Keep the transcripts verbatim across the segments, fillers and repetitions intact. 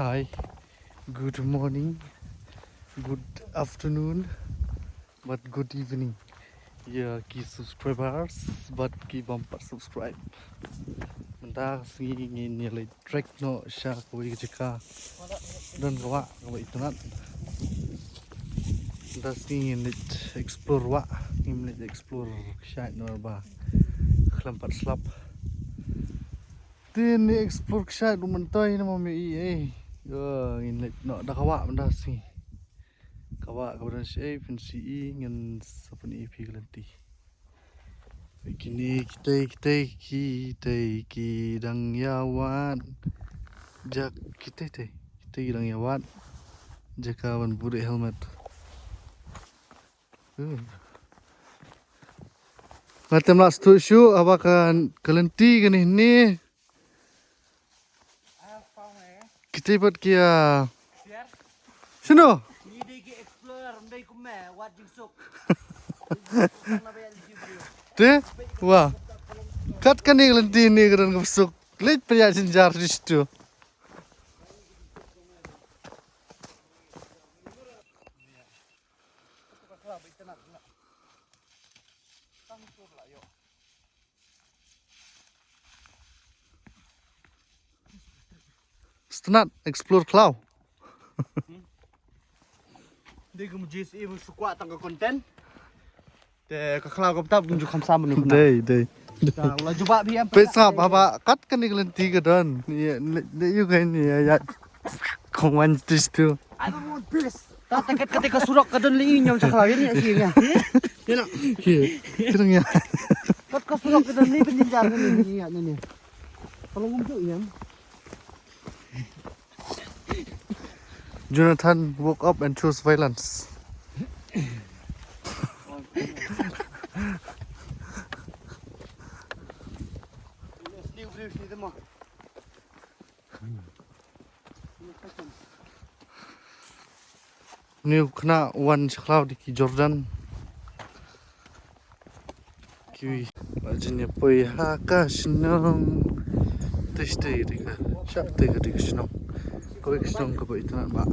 Hi, good morning, good afternoon, but good evening. Ïa ki subscribers bad ki bym pat subscribe. Mynta ka sngi ngin ïa leit trek noh sha kawei ka jaka. Don ka wah kaba itynnad. Mynta ka sngi ngin leit explore wah, ngin leit explore ka shait namar ba khlem pat slap. Te ngin explore ka shait ruh mynta, ngim ïohi ei. Ngin leit noh da ka wah mynta ka sngi. Ka wah kaba don shaei phin sa ïohi, ngin sa pyni ïa phi ka lynti. Kine kitei kitei kitei ki dang ïa wad. Jak kitei tei kitei ki dang ïa wad. Jaka ban buh helmet. Hmm. Nga tym lah sdang shuh haba ka, ka lynti kane hangne. Kita pat ki, ah, shano? Te wah, kat kane ka lynti hangne ka don kaba suk. Leit pynïaid jynjar shuh shuh. Sngewtynnat explore khlaw. Dei kum J C E mu shu kwah tang ka content. Te ka khlaw ka btap kum ju kham sam nu. Dei, dei. Ta la jubab hi em. Peit sngap haba kat kane ka lynti ka don. Ïa, ne, ne, ïa, kan, ïa, ïa. Kong wan tis tu. I don't want peace. Ta, ta kat kata ka surok ka don lei ñiom sha khlaw ïa ni ïa ki ïa. Ïa na. Ki. Ki dang ïa. Kat ka surok ka don lei pynjynjar ni ni ïa ni ni. Kalau ngum tu ïa. Jonathan woke up and chose violence. Ni u khynnah wan sha khlaw da ki Jordan. Kiwi. La jin ïa poi ha ka shnong. Tei shatei ka dei ka. Shatei ka dei ka shnong. Kawei ka shnong kaba itynnad bha.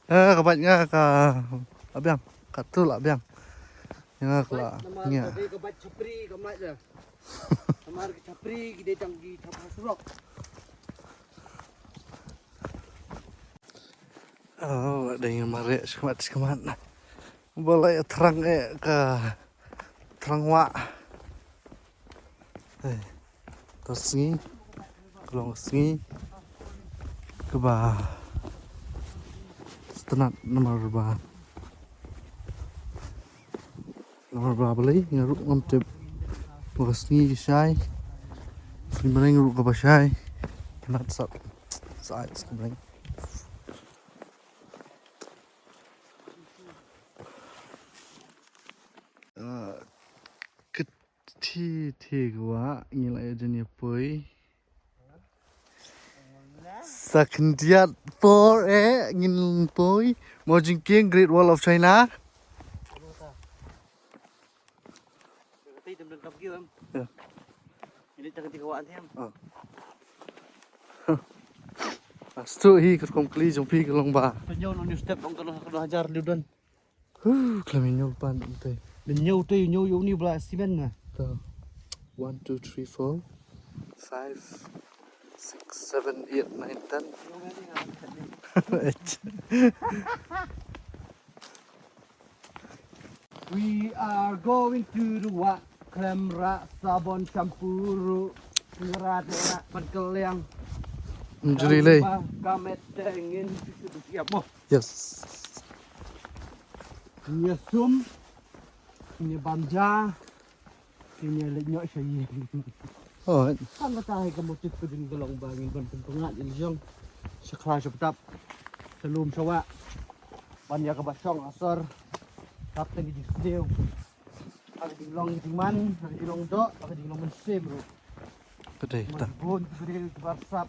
Eh, ka bike nga ka la biang. Katto la biang. Nga ka la ngia. Namar ka chapri ki dei tang ki chapri surok. Oh, dei nga mareh shikmat shikmat. Balei thrang eh ka thrang wah. Hei, ka sngi, ka long ka sngi kaba sngewtynnat namar ba, namar ba balei nga ruh ngam tip ba ka sngi ka shai, sngi bneng ruh kaba shai. Tynnat sap sa ai sngi bneng. Ah, ka Te, te kwah ngi la ïa jan ïa poi. Sa khyndiat por eh ngin poi. Mo jingkieng Great Wall of China. Ïa. Ah. Astu hi ka rukom kli jong phi ka long ba. Pynïoh noh new step ong ka noh, ka noh hajar liu don. Huh, khlem ïa ñiew pan umtai. Leh ñiew te, ñiew ïa uni bla simen na. To. One, two, three, four, five, six, seven, eight, nine, ten. Eight. We are going to the wah khlem rah sabon shampoo ruh. Ngerat ngerat pan keliang. Njri lei. Kamet tengin. Yes. Nia sum, nia bam ja, nia leit ñiuh sha ïing. Oh. Tang kata hi ka motif ka jingïalong ba ngin ban pynpyngngad ïa la jong sha khlaw sha btap, sha lum sha wah, ban ïa kaba shong asor. Tap tang ki jingsniew ha ka jinglong ka jingman, ha ka jinglong doh, ha ka jinglong mynsiem ruh. Ka dei ta. Bun ki briew kiba sap.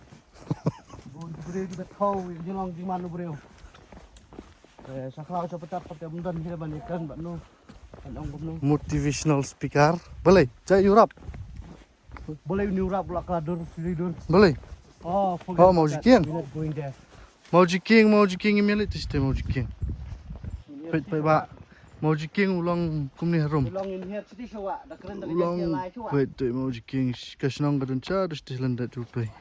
Bun ki briew kiba thaw ïa ka jinglong jingman u briew. Eh, sa khlaw sa patat pat te bym don hi ban ïakren bad no. Ban ong bad no. Motivational speaker. Balei? Jai ïurap. Balei uni u rap la ka dur, sili dur. Balei? Oh, forget Oh, about that. Mawjyking. We're not going there. Mawjyking, Mawjyking, ym ïaleit te shatei Mawjyking. Peit, peit ba. Mawjyking u long kumne harum. U long in here city shawa, da kren da U long, lai shawa. Peit te Mawjyking, ka shnong ka don cha, da shatei lyndet u peit.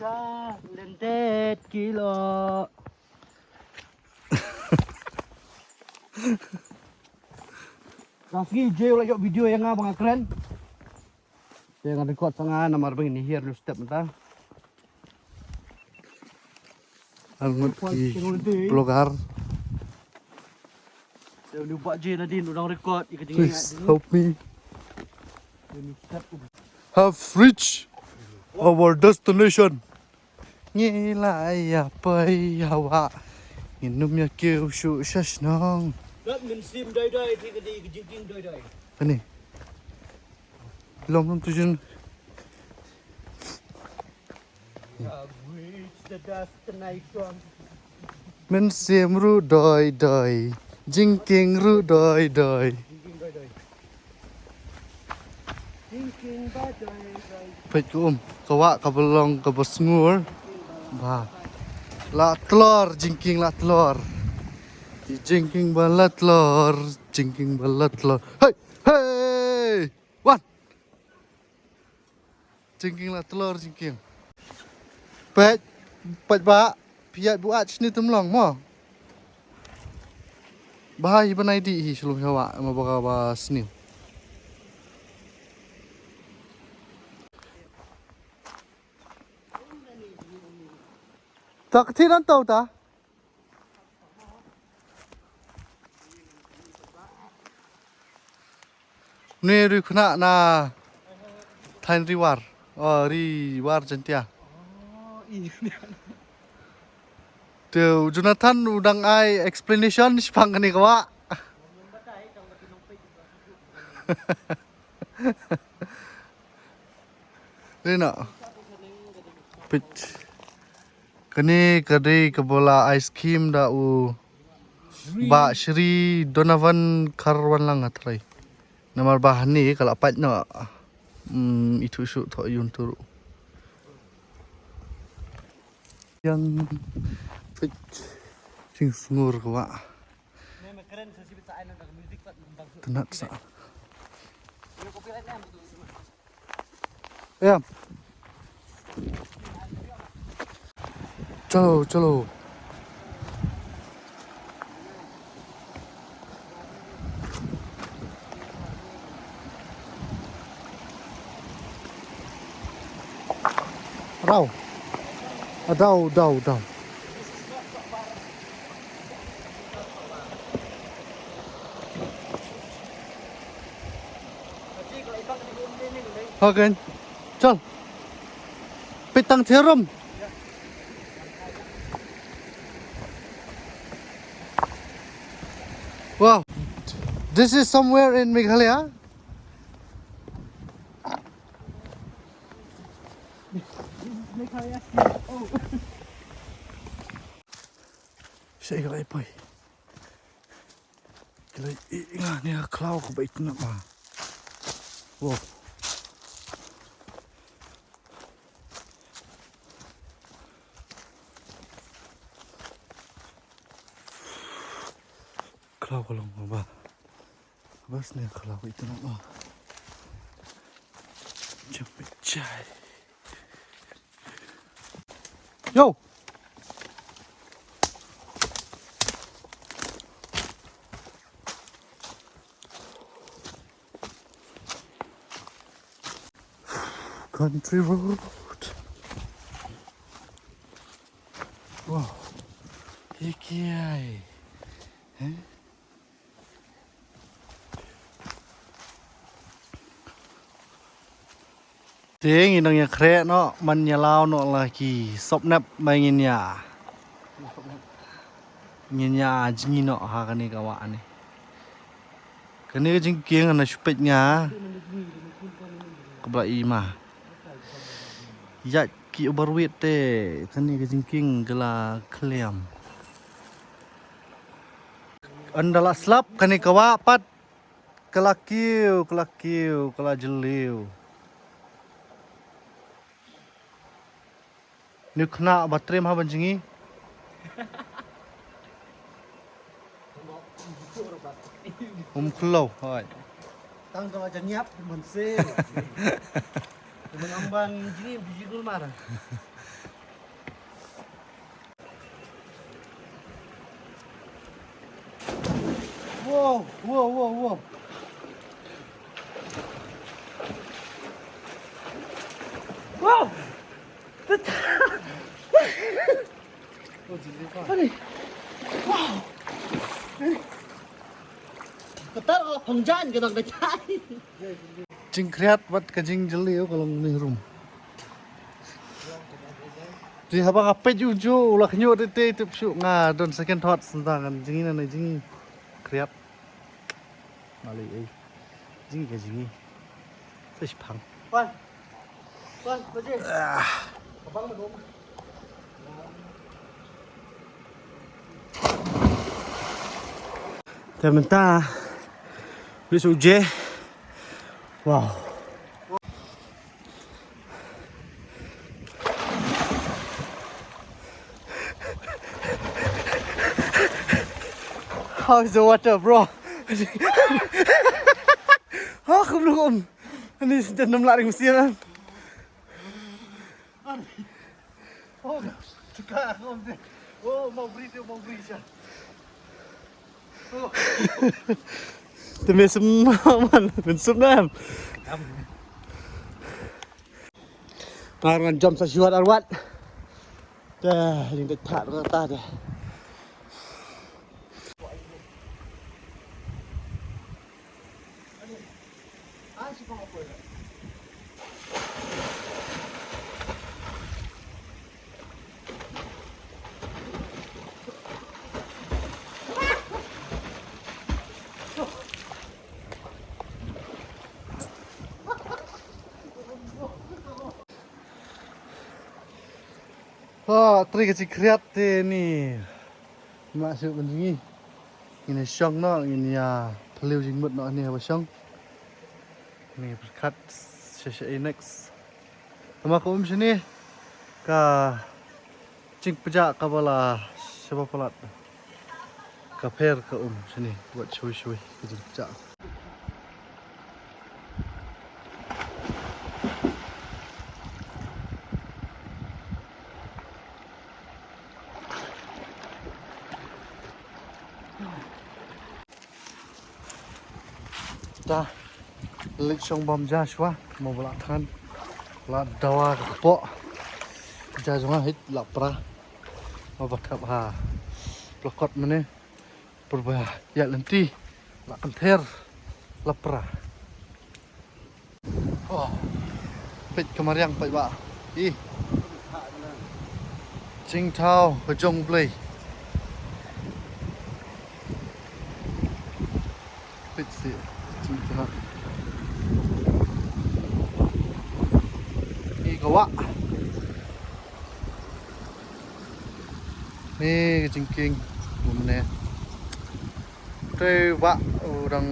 Cha lyndet kilo. Ka sngi je u la ïoh video ïa nga ba nga kren. Te ngan record sa nga namar ba ngin hiar lu step mynta. Ang ngut ki vlogger. Te u bah je nadien u dang record ïa ka jingïa. Please help me. Have reached our destination. Ngi la ïa poi ïa wah. Ngin ym ïa kiew shuh sha shnong. Lat mynsiem dai dai te ka dei ka jingkieng dai dai. Kane. Long tu jin. Mynsiem ruh doi doi. Jingkieng ruh doi doi. Peit ka um, ka wah kaba long kaba sngur. Ba. La tlor, jingkieng la tlor. Jingkieng ba la tlor, jingkieng ba la tlor. Hei, hei. Wan. Jingkieng la tlor jingkieng. Peit, peit ba, phi ïaid buaid shane te ym long mo. Ba hi ban ai dih hi sha lum sha wah, ma ba ka ba sniew. Ta ka thih nan tau ta. Une ri khynnah na thaiñ Ri War. Oh, Ri War Jaintia. Te u Jonathan u dang ai explanation shaphang kane ka wah. Dei na. Peit. Kane ka dei kaba la ai skim da u Bah Shri Donovan Kharwanlang Hatrei. Namar ba hangne ka la pait noh. Hmm, ithuh shuh thoh ïun tu ruh. Ïa peit jingsngur ka wah. Tynat sa. Em. Chalo, chalo. Rau. Dau, dau, dau. Okay. Chal. Peit tang therum. Wow. This is somewhere in Meghalaya. This is Meghalaya. Oh. Shaei ka la ïa poi. Ki la ïa ïeng ha kane ka khlaw kaba itynnad ma. Wow. Khlaw ka long kaba. Bas ne khlaw ka itynnad ma. Jam jai. Yo. Country road. Wow. Hikai. Eh? Te ngin nang ïa khreh noh, man ïa law noh la ki sopnep ba ngin ïa. Ngin ïa jngi noh ha kane ka wah ne. Kane ka jingkieng na shu peit nga. Kaba la i ma. Ïa ki ubar wit te kane ka jingkieng ka la khlem. Ynda la slap kane ka wah pat ka la kiew, ka la kiew, ka la jylliew. Ni khynnah ba triem ha ban jngi. Um khlo, hoi. Tang ka jan yap man se. Tang am ban jngi biji gul mara. Wow, wow, wow, wow. Wow. Ani. Wow. Katar ka phong jan ka dang ka chai. Jingkhriat bad ka jingjylliew ka long ni rum. Te haba nga peit u ju u la khñiot te te tip shu nga don second thoughts tentang kan jingin na jingin khriat. Mali ei. Jingin ka jingin. Fish pang. Wan. Wan, baje. Ah. Abang madom. Te mynta. Bisu je. Wow. How's the water, bro? Ha, kumno kum. Ani sejak enam lari mesti kan. Oh, tuka aku ambil. Oh, mau beri tu, mau beri siya. Oh. Te me sum man, men sum nam. Ngar ngan jump sa shuat arwat. Te, ning de tak ta de. Ha, tri ka jingkhriat te ni. Ma shu ban jngi. Ngin ïa shong noh, ngin ïa phylliew jingmut noh hangne haba shong. Ni pyrkhat sha sha next. Tama ka um shane ka jingpjah kaba la shaba palat. Ka pher ka um shane wat shwe shwe ka jingpjah. Ta leit shong bam ja shwa mo bla than la dawa ka kpoh ja jong nga hit la pra ma ba thap ha plakot mane purba ya lenti la kenther la pra. Oh. Peit ka mariang peit ba. Ih. Jingthaw ka jong Blei. Peit si jingthaw. Ih ka wah. Ni ka jingkieng kumne. Te wah u dang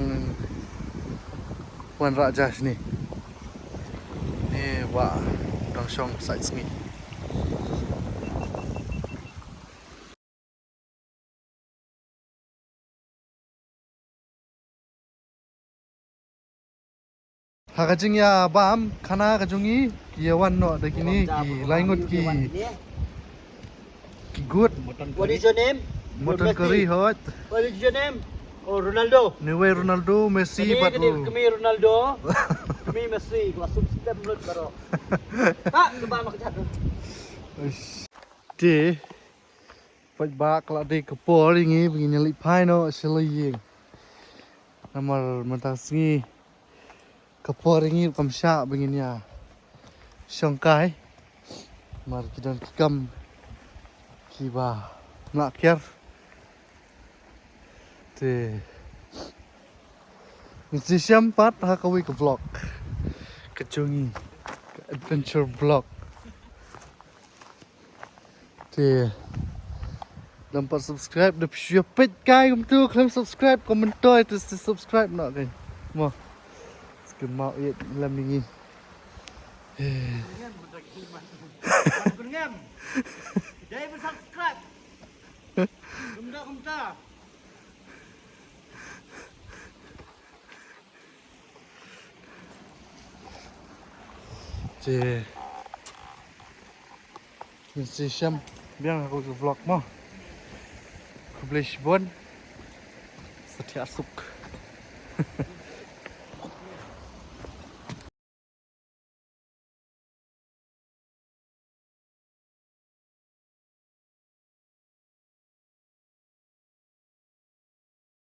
wanrah ja shane. Ni wah u dang shong sait sngi. Ha ka jingïabam khana ka jong ngi ki ïa wan noh da kine ki lai ngut ki ki gut. What is your name? Mutton curry hot. What is your name? Oh, Ronaldo. Ni wei Ronaldo, Messi bad u. Kami Ronaldo. Kami Messi. Ko sum stem lut baro. Ha, ke ba mak jat. Te. Peit ba ka la dei ka por ïa ngi ba ngin ïa leit phai noh sha la ïing. Namar mynta sngi ka por ïa ngi kam shah ba ngin ïa shong kai. Namar ki don ki kam kiba mlak kiar. Te ngin sa ïashem pat ha kawei ka vlog ka jong ngi, ka adventure vlog. Te Dang pat subscribe, da phi shu peit kai kumtu, khlem subscribe, comment to, to subscribe noh kai. Mo. Skhem mau ïa lem ngi. Ngem, ngem. Dei ban subscribe. Kumta, kumta. Te ngin sa ïashem biang ha ka vlog mo. Khublei shibun. Sa thiah suk.